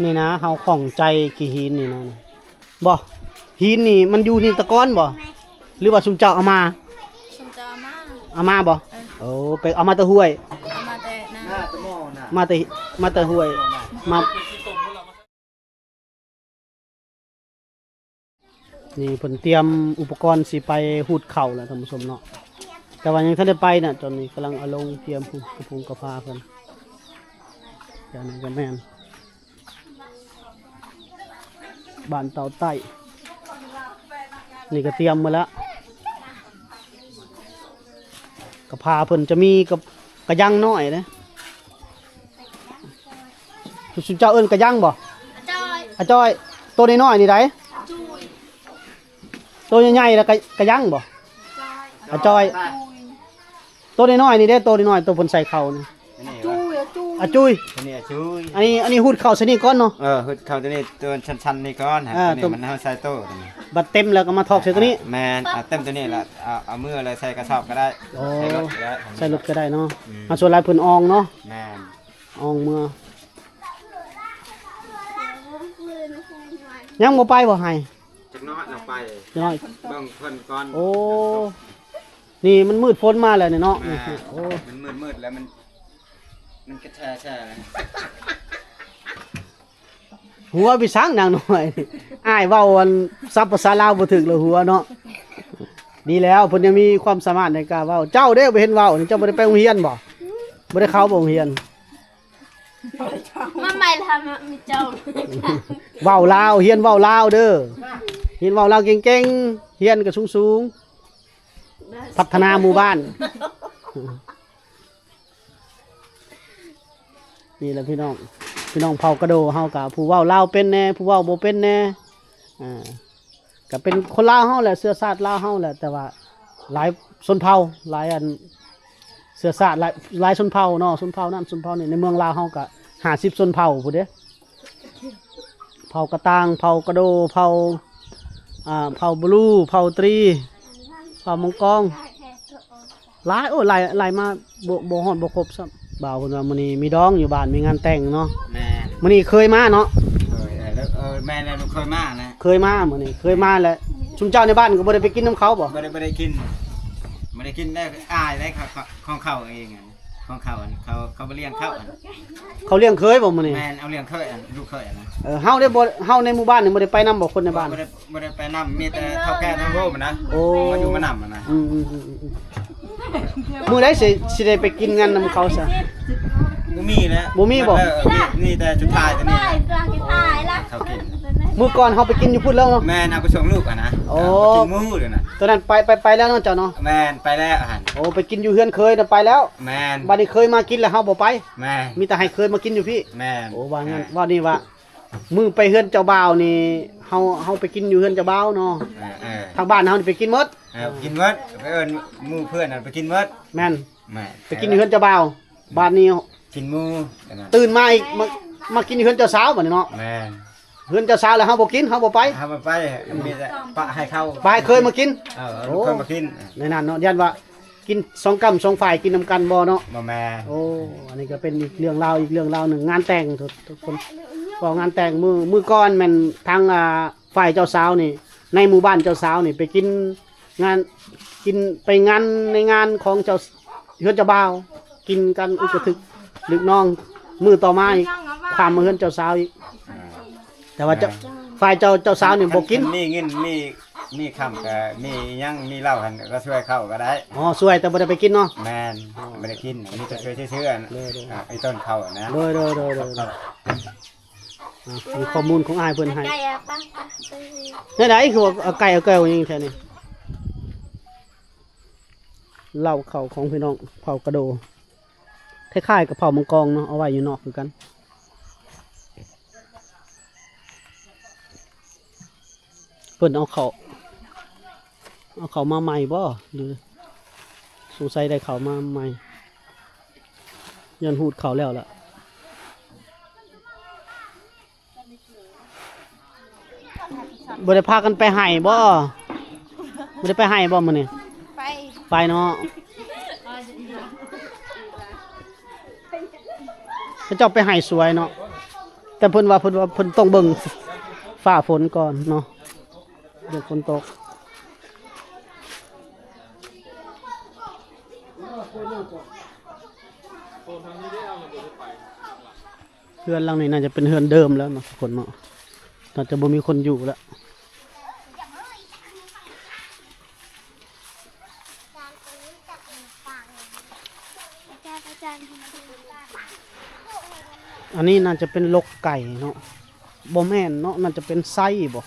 ນີ້ນະ ເຮົາຂ້ອງໃຈຂີ້ຫີນນີ້ນະ ບໍ່ ຫີນນີ້ມັນຢູ່ນີ້ແຕ່ກ່ອນບໍ່ ຫຼືວ່າຊຸມເຈົ້າເອົາມາ? ຊຸມເຈົ້າເອົາມາ ເອົາມາບໍ່? ເອີ ໂອ້ ໄປເອົາມາແຕ່ຫ້ວຍ ເອົາມາແຕ່ນາ ມາແຕ່ ມາແຕ່ຫ້ວຍ ມາ ນີ້ເພິ່ນຕຽມອຸປະກອນຊິໄປຮູດເຂົ້າແລ້ວທ່ານຜູ້ຊົມເນາະ ແຕ່ວ່າຍັງທັນໄດ້ໄປນະ ຕອນນີ້ກຳລັງເອົາລົງ ຕຽມກະພົງກະພາເພິ່ນ ຈາກນັ້ນກໍແມ່ນ ບ້ານເຕົາໃຕ້ ນີ້ກໍຕຽມໝົດແລ້ວ ກະພາເພິ່ນຈະມີກະ ກະຍັງນ້ອຍເດ້ ຊຸມເຈົ້າເອີ້ນກະຍັງບໍ່? ອາຈ້ອຍ ອາຈ້ອຍ ໂຕນ້ອຍໆນີ້ໃດ? ອາຈຸຍ ໂຕໃຫຍ່ໆລະກະ ກະຍັງບໍ່? ອາຈ້ອຍ ອາຈ້ອຍ ອາຈຸຍ ໂຕນ້ອຍໆນີ້ເດ້ ໂຕນ້ອຍໆ ໂຕເພິ່ນໃສ່ເຂົ້ານີ້ ອາຈຸຍ ອາຈຸຍ ອາຈຸຍ ອັນນີ້ອາຈຸຍ ອັນນີ້ ອັນນີ້ຮູດເຂົ້າໃສ່ນີ້ກ່ອນເນາະ ເອີ ຮູດເຂົ້າໂຕນີ້ ໂຕສັ້ນໆນີ້ກ່ອນ ເອີ ໂຕນີ້ມັນເຮົາໃສ່ໂຕນີ້ ບັດເຕັມແລ້ວກໍມາຖອກໃສ່ໂຕນີ້ ແມ່ນ ເອົາເຕັມໂຕນີ້ລະ ເອົາ ເອົາມືເລີຍ ໃສ່ກະສອບກໍໄດ້ ໂອ້ ໃສ່ລົດກໍໄດ້ ໃສ່ລົດກໍໄດ້ເນາະ ອືມ ເອົາ ສ່ວນຫຼາຍເພິ່ນອອງເນາະ ແມ່ນ ອອງເມືອ ຍັງບໍ່ໄປບໍ່ໄຮ່? ຈັກໜ້ອຍລະໄປ ຈັກໜ້ອຍ ເບິ່ງເພິ່ນກ່ອນ ໂອ້ ນີ້ມັນມືດຝົນມາແລ້ວນີ້ເນາະ ແມ່ນ ໂອ້ ມັນມືດໆແລ້ວ ມັນ ມັນກະແທແທ້ແລ້ວ ຫົວໄປສັງນາງນ້ອຍ ອ້າຍເວົ້າອັນສັບພາສາລາວບໍ່ຖືກລະຫົວເນາະ ດີແລ້ວ ເພິ່ນຍັງມີຄວາມສາມາດໃນການເວົ້າ ເຈົ້າເດ້ບໍ່ເຫັນເວົ້ານີ້ ເຈົ້າບໍ່ໄດ້ໄປໂຮງຮຽນບໍ່? ບໍ່ໄດ້ເຂົ້າບໍ່ໂຮງຮຽນ? ມາໃໝ່ລະ ມາມີເຈົ້າ ເວົ້າລາວ ຮຽນເວົ້າລາວເດີ ຮຽນເວົ້າລາວເກັ່ງໆ ຮຽນກໍສູງໆ ພັດທະນາໝູ່ບ້ານ ນີ້ແຫຼະພີ່ນ້ອງ ພີ່ນ້ອງເຜົ່າກະໂດເຮົາກະ ຜູ້ເວົ້າລາວເປັນແດ່ ຜູ້ເວົ້າບໍ່ເປັນແດ່ ອ່າ ກະເປັນຄົນລາວເຮົາແຫຼະ ເຊື້ອຊາດລາວເຮົາແຫຼະ ແຕ່ວ່າຫຼາຍຊົນເຜົ່າ ຫຼາຍອັນ ເຊື້ອຊາດຫຼາຍ ຫຼາຍຊົນເຜົ່າເນາະ ຊົນເຜົ່ານັ້ນຊົນເຜົ່ານີ້ ໃນເມືອງລາວເຮົາກະຫ້າສິບຊົນເຜົ່າພຸ້ນເດ້ ເຜົ່າກະຕ່າງ ເຜົ່າກະໂດ ເຜົ່າ ອ່າ ເຜົ່າບະລູ ເຜົ່າຕຣີ ເຜົ່າມັງກອງ ຫຼາຍ ໂອ້ ຫຼາຍ ຫຼາຍມາ ບໍ່ ບໍ່ຮອດບໍ່ຄົບຊ້ຳ ບ່າວເພິ່ນວ່າມື້ນີ້ມີດອງຢູ່ບ້ານ ມີງານແຕ່ງເນາະ ແມ່ນ ມື້ນີ້ເຄີຍມາເນາະ ເຄີຍ ເອີ ເອີ ແມ່ນແລ້ວ ເຄີຍມານະ ເຄີຍມາມື້ນີ້ ເຄີຍມາແລ້ວ ຊຸມເຈົ້າໃນບ້ານກໍບໍ່ໄດ້ໄປກິນນຳເຂົາບໍ່? ບໍ່ໄດ້ ບໍ່ໄດ້ກິນ ບໍ່ໄດ້ກິນແລ້ວ ອາຍໄດ໋ ຂອງເຂົາເອງ ຂອງເຂົາ ເຂົາ ເຂົາບໍ່ລ້ຽງເຂົາ ເຂົາລ້ຽງເຂີຍບໍ່ມື້ນີ້? ແມ່ນ ເອົາລ້ຽງເຂີຍ ລູກເຂີຍນະ ເອີ ເຮົາໄດ້ບໍ່ ເຮົາໃນໝູ່ບ້ານນີ້ບໍ່ໄດ້ໄປນຳບໍ່ ຄົນໃນບ້ານ? ບໍ່ໄດ້ ບໍ່ໄດ້ໄປນຳ ມີແຕ່ເຖົ້າແກ່ທາງໂຮມນະ ໂອ້ ມາຢູ່ມານຳນະ ອືມໆ ມື້ໃດຊິ ຊິໄດ້ໄປກິນງານນຳເຂົາຊະ? ບໍ່ມີແລ້ວ ບໍ່ມີບໍ່? ມີ ມີແຕ່ສຸດທ້າຍຕົວນີ້ ເຂົາກິນ ມື້ກ່ອນເຮົາໄປກິນຢູ່ພຸ້ນແລ້ວເນາະ ແມ່ນ ເອົາໄປສົ່ງລູກຫັ້ນນະ ໂອ້ ກິນໝູ່ເລີຍນະ ຕອນນັ້ນໄປ ໄປ ໄປແລ້ວເນາະເຈົ້າເນາະ ແມ່ນ ໄປແລ້ວຫັ້ນ ໂອ້ ໄປກິນຢູ່ເຮືອນເຂີຍນະ ໄປແລ້ວ ແມ່ນ ບາດນີ້ເຂີຍມາກິນແລ້ວເຮົາບໍ່ໄປ ແມ່ນ ມີແຕ່ໃຫ້ເຂີຍມາກິນຢູ່ພີ້ ແມ່ນ ໂອ້ ວ່າ ເອີ ວ່ານີ້ວ່າ ມື້ໄປເຮືອນເຈົ້າບ່າວນີ້ ເຮົາ ເຮົາໄປກິນຢູ່ເຮືອນເຈົ້າບ່າວເນາະ ເອີ ເອີ ທາງບ້ານເຮົານີ້ໄປກິນໝົດ ເອີ ກິນໝົດ ໄປເອີ້ນໝູ່ເພື່ອນນັ້ນໄປກິນໝົດ ແມ່ນ ແມ່ນ ໄປກິນຢູ່ເຮືອນເຈົ້າບ່າວ ບາດນີ້ກິນໝູ່ ຕື່ນມາອີກ ມາ ມາກິນຢູ່ເຮືອນເຈົ້າສາວບາດນີ້ເນາະ ແມ່ນ ເຮືອນເຈົ້າສາວແລ້ວເຮົາບໍ່ກິນ ເຮົາບໍ່ໄປ ເຮົາບໍ່ໄປ ມີແຕ່ປະໃຫ້ເຂົາ ປະໃຫ້ເຂີຍມາກິນ ເອີ ເອົາລູກເຂີຍມາກິນ ໃນນັ້ນເນາະ ຢ້ານວ່າ ກິນສອງກ້ຳສອງຝ້າຍ ກິນນຳກັນບໍ່ເນາະ ບໍ່ແມ່ນ ໂອ້ ອັນນີ້ກໍເປັນອີກເລື່ອງລາວ ອີກເລື່ອງລາວໜຶ່ງ ງານແຕ່ງທຸກຄົນ ເວົ້າງານແຕ່ງ ມື້ ມື້ກ່ອນແມ່ນທາງ ອ່າ ຝ່າຍເຈົ້າສາວນີ້ ໃນໝູ່ບ້ານເຈົ້າສາວນີ້ ໄປກິນງານ ກິນ ໄປງານ ໃນງານຂອງເຈົ້າ ເຮືອນເຈົ້າບ່າວ ກິນກັນອຶກກະທຶກ ລຶກນອງ ມື້ຕໍ່ມາອີກ ຂ້າມມາເຮືອນເຈົ້າສາວອີກ ອ່າ ແຕ່ວ່າເຈົ້າ ແມ່ນ ຝ່າຍເຈົ້າ ເຈົ້າສາວນີ້ບໍ່ກິນ ມີເງິນ ມີ ມີຄຳກໍມີຫຍັງ ມີເຫຼົ້າຫັ້ນກໍຊ່ວຍເຂົາກໍໄດ້ ອໍ ຊ່ວຍແຕ່ບໍ່ໄດ້ໄປກິນເນາະ ແມ່ນ ບໍ່ໄດ້ກິນ ມີແຕ່ຊ່ວຍຊື່ໆ ໂດຍໆ ອ່າ ໄອ້ຕົ້ນເຂົານະ ໂດຍໆ ໂດຍໆ ອ່າ ມີຂໍ້ມູນຂອງອ້າຍເພິ່ນໃຫ້ ໄກ່ອະ ປະ ປະ ແນວໃດຄືວ່າເອົາໄກ່ເອົາແກ້ວຫຍັງແຖວນີ້ ເລົ້າເຂົ້າຂອງພີ່ນ້ອງເຜົ່າກະໂດ ຄ້າຍໆກັບເຜົ່າມັງກອງເນາະ ເອົາໄວ້ຢູ່ນອກຄືກັນ ເພິ່ນເອົາເຂົ້າ ເອົາເຂົ້າມາໃໝ່ບໍ່ ຫຼື ສົງໄສໄດ້ເຂົ້າມາໃໝ່ ຍ້ອນຮູດເຂົ້າແລ້ວລະ ບໍ່ໄດ້ພາກັນໄປໄຮ່ບໍ່? ບໍ່ໄດ້ໄປໄຮ່ບໍ່ມື້ນີ້? ໄປ ໄປເນາະ ເຂົາເຈົ້າໄປໄຮ່ສວຍເນາະ. ແຕ່ເພິ່ນວ່າ ເພິ່ນວ່າເພິ່ນຕ້ອງເບິ່ງຟ້າຝົນກ່ອນເນາະ ເບິ່ງຝົນຕົກ. ເຮືອນຫຼັງນີ້ໜ້າຈະເປັນເຮືອນເດີມແລ້ວເນາະທຸກຄົນເນາະ ໜ້າຈະບໍ່ມີຄົນຢູ່ແລ້ວ. ອັນນີ້ໜ້າຈະເປັນລົກໄກ່ເນາະ ບໍ່ແມ່ນເນາະ ໜ້າຈະເປັນໄຊບໍ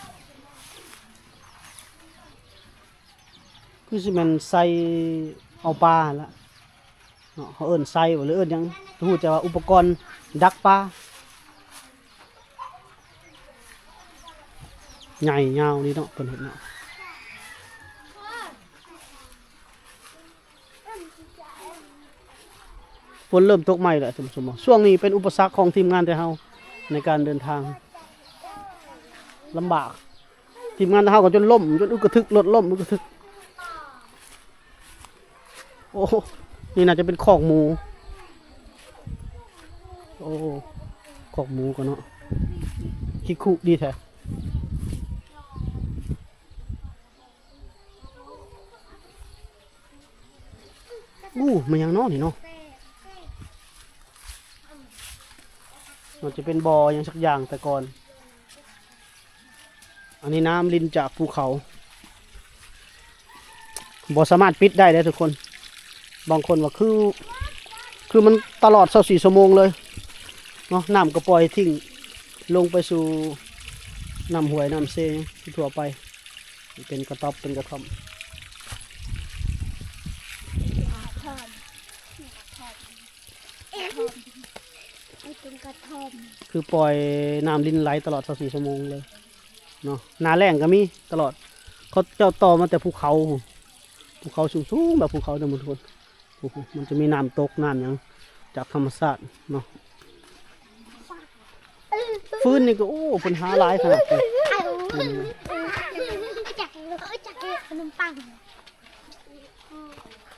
ຄືຊິແມ່ນໄຊເອົາປາຫັ້ນລະເນາະ ເຂົາເອີ້ນໄຊບໍ ຫຼືເອີ້ນຫຍັງ ຮູ້ແຕ່ວ່າອຸປະກອນດັກປາ. ໃຫຍ່ຍາວດີເນາະ ເພິ່ນເຮັດເນາະ. ຝົນເລີ່ມຕົກໃໝ່ແລ້ວທ່ານຜູ້ຊົມເນາະ. ຊ່ວງນີ້ເປັນອຸປະສັກຂອງທີມງານແຕ່ເຮົາໃນການເດີນທາງ ລຳບາກ. ທີມງານແຕ່ເຮົາກໍຈົນລົ້ມ ຈົນອຶກກະທຶກ ລົດລົ້ມອຶກກະທຶກ. ໂອ້ ນີ້ໜ້າຈະເປັນຄອກໝູ. ໂອ້ ຄອກໝູກໍເນາະ ຄິຄຸດີແທ້. ອູ້ ແມ່ນຫຍັງເນາະນີ້ເນາະ ມັນຈະເປັນບໍ່ຫຍັງສັກຢ່າງແຕ່ກ່ອນ. ອັນນີ້ນ້ຳລິນຈາກພູເຂົາ ບໍ່ສາມາດປິດໄດ້ເດ້ທຸກຄົນ. ບາງຄົນວ່າຄື ຄືມັນຕະຫຼອດຊາວສີ່ຊົ່ວໂມງເລີຍເນາະ ນ້ຳກໍປ່ອຍຖິ້ມລົງໄປສູ່ນ້ຳຫ້ວຍນ້ຳເຊທົ່ວໄປ ເປັນກະຕ໊ອບເປັນກະທ່ອມ. ເປັນກະທ່ອມ ເປັນກະທ່ອມ ຄືປ່ອຍນ້ຳລິນໄຫຼຕະຫຼອດຊາວສີ່ຊົ່ວໂມງເລີຍເນາະ. ໜ້າແລ້ງກໍມີຕະຫຼອດ ເຂົາເຈົ້າຕໍ່ມາແຕ່ພູເຂົາ ພູເຂົາສູງໆ ແບບພູເຂົາເດີທຸກຄົນ. ໂອ້ໂຫ ມັນຈະມີນ້ຳຕົກນ້ຳຫຍັງຈາກທຳມະຊາດເນາະ. ຟືນນີ້ກໍ ໂອ້ ເພິ່ນຫາຫຼາຍຂະໜາດນີ້. ຂະໜົມປັງ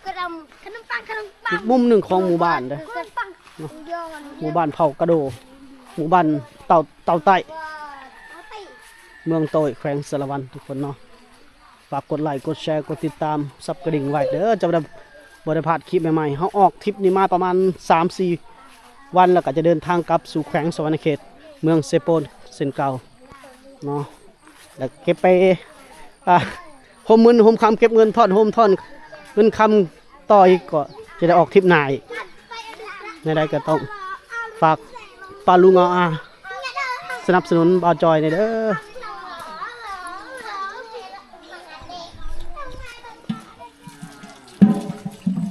ຂະໜົມ ຂະໜົມປັງ ຂະໜົມປັງ ອີກມຸມໜຶ່ງຂອງໝູ່ບ້ານເດ້ ຂະໜົມປັງ ເນາະ ໝູ່ບ້ານເຜົ່າກະໂດ ໝູ່ບ້ານເຕົ່າ ເຕົ່າໃຕ້ ເມືອງໂຕ້ຍ ແຂວງສາລະວັນ ທຸກຄົນເນາະ. ຝາກກົດໄລ ກົດແຊ ກົດຕິດຕາມ ສັບກະດິ່ງໄວ້ເດີ ຈະບໍ່ໄດ້ ບໍ່ໄດ້ພາດຄລິບໃໝ່ໆ. ເຮົາອອກທຣິບນີ້ມາປະມານສາມສີ່ວັນ ແລ້ວກໍຈະເດີນທາງກັບສູ່ແຂວງສະຫວັນນະເຂດ ເມືອງເຊໂປນເຊັ່ນເກົ່າເນາະ. ແລ້ວເກັບໄປ ອ່າ ໂຮມເງິນໂຮມຄຳ ເກັບເງິນທ້ອນໂຮມທ້ອນເງິນຄຳຕໍ່ອີກ ກໍຈະໄດ້ອອກທຣິບໜ້າອີກ. ແນວໃດກໍຕ້ອງຝາກປ້າລຸງອາ ສະໜັບສະໜູນບ່າວຈອຍແດ່ເດີ.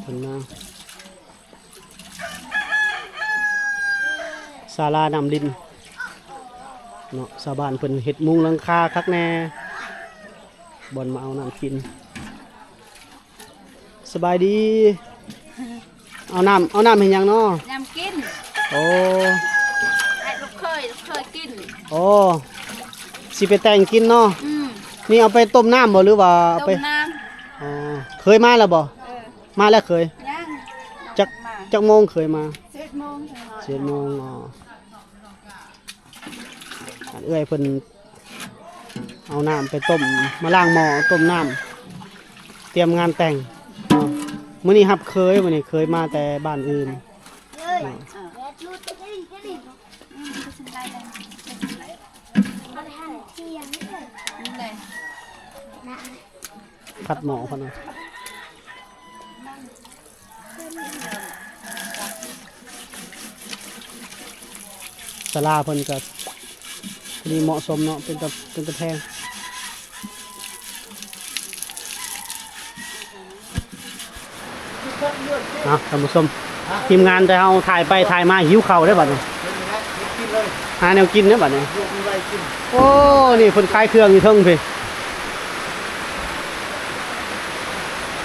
ເພິ່ນມາ ສາລານ້ຳລິນເນາະ ຊາວບ້ານເພິ່ນເຮັດມຸງຫຼັງຄາຄັກແນ່ ບ່ອນມາເອົານ້ຳກິນ. ສະບາຍດີ. ເອົານ້ຳ ເອົານ້ຳເຮັດຫຍັງເນາະ? ນ້ຳກິນ. ໂອ້ ໃຫ້ລູກເຂີຍ ລູກເຂີຍກິນ. ໂອ້ ຊິໄປແຕ່ງກິນເນາະ. ອືມ ນີ້ເອົາໄປຕົ້ມນ້ຳບໍ່ ຫຼືວ່າເອົາໄປ? ຕົ້ມນ້ຳ. ອໍ ເຄີຍມາແລ້ວບໍ່? ເອີ ມາແລ້ວເຄີຍ? ຍັງ. ຈັກ ມາ ຈັກໂມງເຄີຍມາ? ສິບເອັດໂມງ. ສິບເອັດໂມງ. ອໍ ອັນເອື້ອຍເພິ່ນເອົານ້ຳໄປຕົ້ມ ມາລ້າງໝໍ້ ຕົ້ມນ້ຳ ຕຽມງານແຕ່ງເນາະ. ມື້ນີ້ຮັບເຂີຍ ມື້ນີ້ເຂີຍມາແຕ່ບ້ານອື່ນເນາະ. ຜັດໝໍ້ເພິ່ນເນາະ. ສາລາເພິ່ນກໍພໍດີເໝາະສົມເນາະ ເປັນຕາ ເປັນຕາແພງ. ເອົາ ທ່ານຜູ້ຊົມ ທີມງານແຕ່ເຮົາຖ່າຍໄປຖ່າຍມາ ຫິວເຂົ້າເດ້ບັດນີ້. ຫາແນວກິນເດ້ບັດນີ້. ໂອ້ ນີ້ເພິ່ນຂາຍເຄື່ອງຢູ່ເທິງພີ້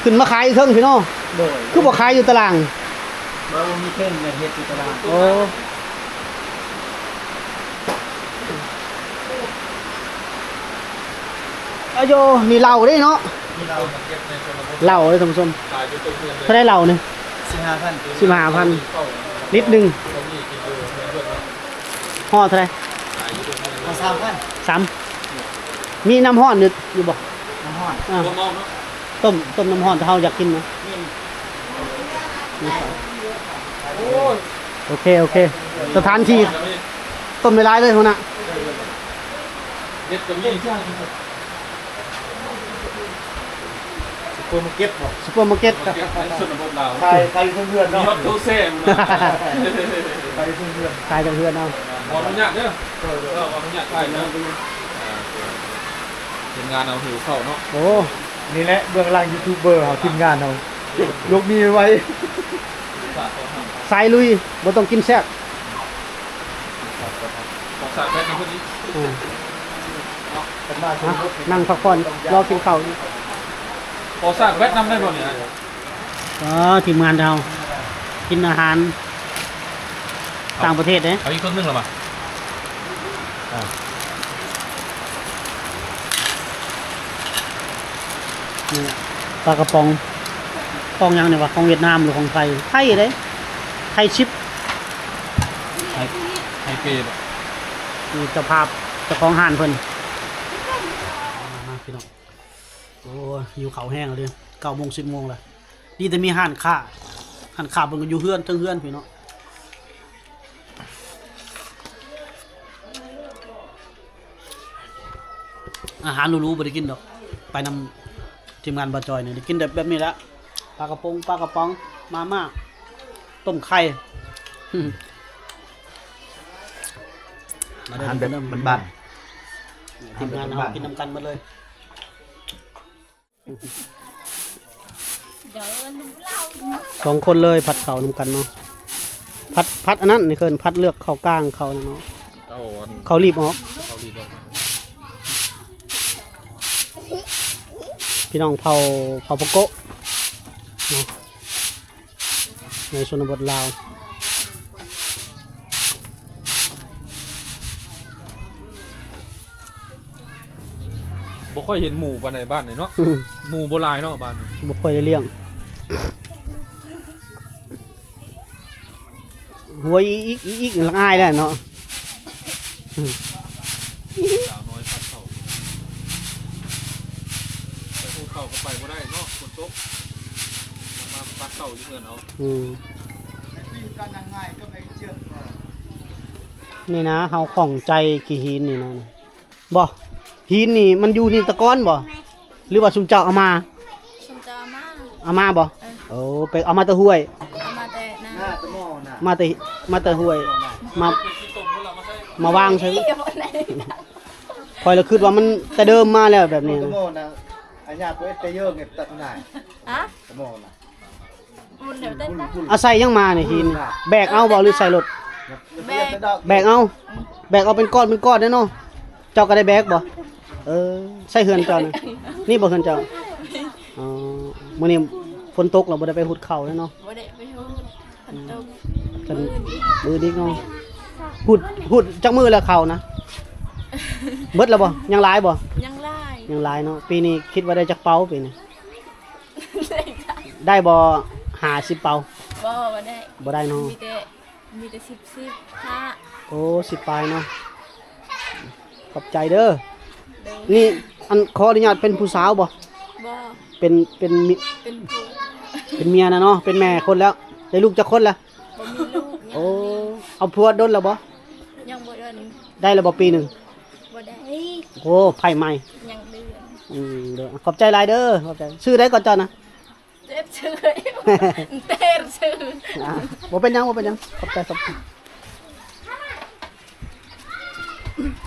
ຂຶ້ນມາຂາຍຢູ່ເທິງພີ້ເນາະ. ໂດຍ ຄືບໍ່ຂາຍຢູ່ຕາລ່າງ? ບໍ່ມີເທິງ ເຮັດຢູ່ຕາລ່າງ. ໂອ້ ອາໂຍ ນີ້ເຫຼົ້າເດ້ເນາະ. ເຫຼົ້າເດ້ທ່ານຜູ້ຊົມ. ເທົ່າໃດເຫຼົ້ານີ້? ສິບຫ້າພັນ ສິບຫ້າພັນ ລິດໜຶ່ງ. ຫໍ່ເທົ່າໃດ? ສາມພັນ ສາມ ມີນ້ຳຮ້ອນຢູ່ ຢູ່ບໍ່? ນ້ຳຮ້ອນ ອ່າ ຕົ້ມເອົາເນາະ ຕົ້ມ ຕົ້ມນ້ຳຮ້ອນ ຖ້າເຮົາຢາກກິນນະ ມີ ມີ ໂອ້ຍ ໂອເຄ ໂອເຄ ສະຖານທີ່ ຕົ້ມຫຼາຍໆເລີຍ ຫົວໜ້າ ເຮັດກໍມີ ຊຸບເປີມາເກັດບໍ? ຊຸບເປີມາເກັດ ເປີມາເກັດໃນຊົນນະບົດລາວ ຂາຍ ຂາຍຢູ່ເທິງເຮືອນເນາະ ມີຮອດຕູ້ແຊ່ ຂາຍຢູ່ເທິງເຮືອນ ຂາຍເທິງເຮືອນເອົາ ຂໍອະນຸຍາດເດີ ເອີ ເອີ ຂໍອະນຸຍາດຖ່າຍເດີ ອ່າ ທີມງານເຮົາຫິວເຂົ້າເນາະ ໂອ້ ນີ້ແຫຼະເບື້ອງຫຼັງຢູທູບເບີເຮົາ ທີມງານເຮົາ ລຸກນີ້ໄວ ສາຍລຸຍ ບໍ່ຕ້ອງກິນແຊບ ຂໍສາກແບັດນຳເພິ່ນອີກ ອືມ ເນາະ ມາ ນັ່ງພັກຜ່ອນ ລໍກິນເຂົ້າ ຂໍສາກແບັດນຳໄດ້ບໍ່ນີ້? ອໍ ທີມງານເຮົາກິນອາຫານຕ່າງປະເທດເດ້ ເອົາອີກເຄິ່ງໜຶ່ງລະມາ ອ່າ ນີ້ປາກະປ໋ອງ ປ໋ອງຫຍັງນີ້ວະ ຂອງຫວຽດນາມ ຫຼື ຂອງໄທ? ໄທເດ້ ໄທຊິບ ໄທ ໄທເປບໍ? ນີ້ເຈົ້າພາບ ເຈົ້າຂອງຮ້ານເພິ່ນ ມາ ມາ ພີ່ນ້ອງ. ໂອ້ຍ ຫິວເຂົ້າແຮງເລີຍ ເກົ້າໂມງ ສິບໂມງລະ ດີແຕ່ມີຮ້ານຄ້າ ຮ້ານຄ້າເພິ່ນກໍຢູ່ເຮືອນ ເທິງເຮືອນພີ້ເນາະ ອາຫານຫຼູໆບໍ່ໄດ້ກິນດອກ ໄປນຳທີມງານບ່າວຈອຍນີ້ ໄດ້ກິນແຕ່ແບບນີ້ແຫຼະ ປາກະປົງ ປາກະປ໋ອງ ມາມ່າ ຕົ້ມໄຂ່ ອາຫານແບບບ້ານໆ ທີມງານເຮົາກິນນຳກັນໝົດເລີຍ. ສອງຄົນເລີຍຜັດເຂົ້ານຳກັນເນາະ ຜັດ ຜັດອັນນັ້ນນີ້ເອີ້ນຜັດເລືອກເຂົ້າກ້າງເຂົ້າເນາະ ເຂົ້າອັນ ເຂົ້າລີບອອກ ເຂົ້າລີບອອກ ພີ່ນ້ອງເຜົ່າ ເຜົ່າປະໂກະເນາະ. ໃນຊົນນະບົດລາວ ບໍ່ຄ່ອຍເຫັນໝູປານໃດບ້ານນີ້ເນາະ ໝູບໍ່ຫຼາຍເນາະບ້ານນີ້ ບໍ່ຄ່ອຍໄດ້ລ້ຽງ ຫົວອີກໆໆ ລະອາຍແລ້ວເນາະ. ສາວນ້ອຍພັດເຂົ້າ ໄປຫູດເຂົ້າກໍໄປບໍ່ໄດ້ເນາະ ຝົນຕົກ ມາພັດເຂົ້າຢູ່ເຮືອນເຮົາ ອືມ ນີ້ນະ ເຮົາຂ້ອງໃຈຂີ້ຫີນນີ້ນະ ບໍ່ ຫີນນີ້ມັນຢູ່ນີ້ແຕ່ກ່ອນບໍ່? ຫຼືວ່າຊຸມເຈົ້າເອົາມາ? ຊຸມເຈົ້າເອົາມາ ເອົາມາບໍ່? ເອີ ໂອ້ ໄປເອົາມາແຕ່ຫ້ວຍ ເອົາມາແຕ່ນາ ມາແຕ່ ມາແຕ່ຫ້ວຍ ມາ ມາວາງໃສ່ ຂ້ອຍລະຄິດວ່າມັນແຕ່ເດີມມາແລ້ວແບບນີ້ ອາຍາໂປເອດເຕເຢີເງຕັດນາຍ ອາ ອາໄສຫຍັງມານີ້ຫີນ ແບກເອົາບໍ່ ຫຼືໃສ່ລົດ? ແບກ ແບກເອົາ ແບກເອົາເປັນກ້ອນເປັນກ້ອນເດ້ເນາະ ເຈົ້າກໍໄດ້ແບກບໍ່? ເອີ ໃສ່ເຮືອນເຈົ້ານະ ນີ້ບໍ່ເຮືອນເຈົ້າ? ອໍ ມື້ນີ້ຝົນຕົກລະບໍ່ໄດ້ໄປຫູດເຂົ້າເນາະ ບໍ່ໄດ້ໄປຫູດ ຝົນຕົກ ມື້ອື່ນອີກເນາະ ຫູດ ຫູດຈັກມື້ແລ້ວເຂົ້ານະ? ເບິດແລ້ວບໍ່? ຍັງຫຼາຍບໍ່? ຍັງຫຼາຍ ຍັງຫຼາຍເນາະ ປີນີ້ຄິດວ່າໄດ້ຈັກເປົາປີນີ້? ໄດ້ບໍ່ ຫ້າສິບເປົາ? ບໍ່ ບໍ່ໄດ້ ບໍ່ໄດ້ເນາະ ມີແຕ່ ມີແຕ່ສິບ ສິບຫ້າ ໂອ້ ສິບປາຍເນາະ ຂອບໃຈເດີ ໂດຍ ນີ້ ອັນ ຂໍອະນຸຍາດເປັນຜູ້ສາວບໍ່? ບໍ່ ເປັນ ເປັນ ເປັນ ເປັນເມຍນະເນາະ ເປັນແມ່ຄົນແລ້ວ ໄດ້ລູກຈັກຄົນລະ? ບໍ່ມີລູກ ໂອ້ ເອົາຜົວດົນແລ້ວບໍ່? ຍັງບໍ່ດົນ ໄດ້ແລ້ວບໍ່ປີໜຶ່ງ? ບໍ່ໄດ້ ໂອ້ ໄຟໃໝ່ ຍັງເດືອນ ອືມ ເດີ ຂອບໃຈຫຼາຍເດີ ຂອບໃຈ ຊື່ໃດກໍເຈົ້ານະ? ເຈັບຊື່ ເຕັບຊື່ ອ່າ ບໍ່ເປັນຫຍັງ ບໍ່ເປັນຫຍັງ ຂອບໃຈ ຂອບໃຈ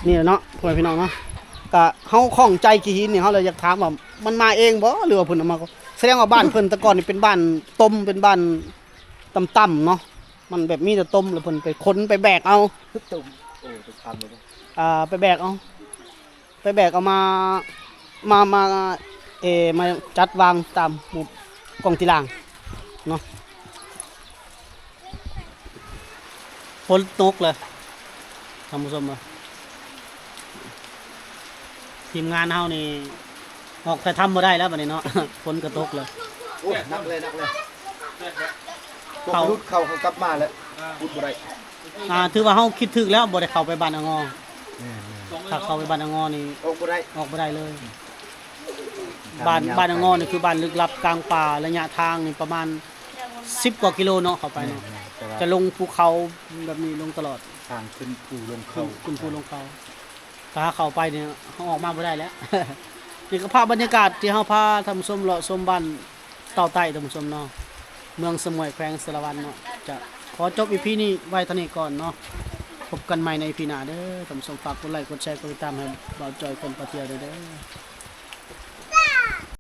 ນີ້ແຫຼະເນາະ ພໍ່ແມ່ພີ່ນ້ອງເນາະ ກະເຮົາຂ້ອງໃຈຂີ້ຫີນນີ້ ເຮົາເລີຍຢາກຖາມວ່າມັນມາເອງບໍ່ ຫຼືວ່າເພິ່ນເອົາມາ ສະແດງວ່າບ້ານເພິ່ນແຕ່ກ່ອນນີ້ເປັນບ້ານຕົມ ເປັນບ້ານຕ່ຳໆເນາະ ມັນແບບມີແຕ່ຕົມ ແລ້ວເພິ່ນໄປຂົນໄປແບກເອົາ ຕົມ ໂອ້ ໄປຄຳເລີຍ ອ່າ ໄປແບກເອົາ ໄປແບກເອົາມາ ມາ ມາ ເອ ມາຈັດວາງຕາມໝູ່ກອງຕີລາງເນາະ ຝົນຕົກເລີຍທ່ານຜູ້ຊົມເອີຍ ທີມງານເຮົານີ້ອອກຖ່າຍທຳບໍ່ໄດ້ແລ້ວບັດນີ້ເນາະ ຝົນກໍຕົກເລີຍ ໂອ້ຍ ໜັກເລີຍ ໜັກເລີຍ ເຂົ້າ ເຂົ້າ ເຂົ້າກັບມາແລ້ວ ຂຸດບໍ່ໄດ້ ອ່າ ຖືວ່າເຮົາຄິດຖືກແລ້ວ ບໍ່ໄດ້ເຂົ້າໄປບ້ານອະງໍ ແມ່ນ ຖ້າເຂົ້າໄປບ້ານອາງໍນີ້ ອອກບໍ່ໄດ້ ອອກບໍ່ໄດ້ເລີຍ. ບ້ານ ບ້ານອາງໍນີ້ຄືບ້ານລຶກລັບກາງປ່າ ໄລຍະທາງນີ້ປະມານສິບກວ່າກິໂລເນາະ ເຂົ້າໄປເນາະ ຈະລົງພູເຂົາແບບນີ້ ລົງຕະຫຼອດ ທາງຂຶ້ນພູລົງເຂົາ ຂຶ້ນພູລົງເຂົາ. ຖ້າເຂົ້າໄປນີ້ເຮົາອອກມາບໍ່ໄດ້ແລ້ວ. ນີ້ກໍພາບບັນຍາກາດທີ່ເຮົາພາທ່ານຜູ້ຊົມເລາະຊົມບ້ານເຕົ່າໃຕ້ ທ່ານຜູ້ຊົມເນາະ ເມືອງສະໝວຍ ແຂວງສາລະວັນເນາະ. ຈະຂໍຈົບອີພີນີ້ໄວ້ເທົ່ານີ້ກ່ອນເນາະ. ພົບກັນໃໝ່ໃນອີພີໜ້າເດີທ່ານຜູ້ຊົມ. ຝາກກົດໄລ ກົດແຊ ກົດຕິດຕາມໃຫ້ບ່າວຈ້ອຍຄົນພາທ່ຽວເດີ.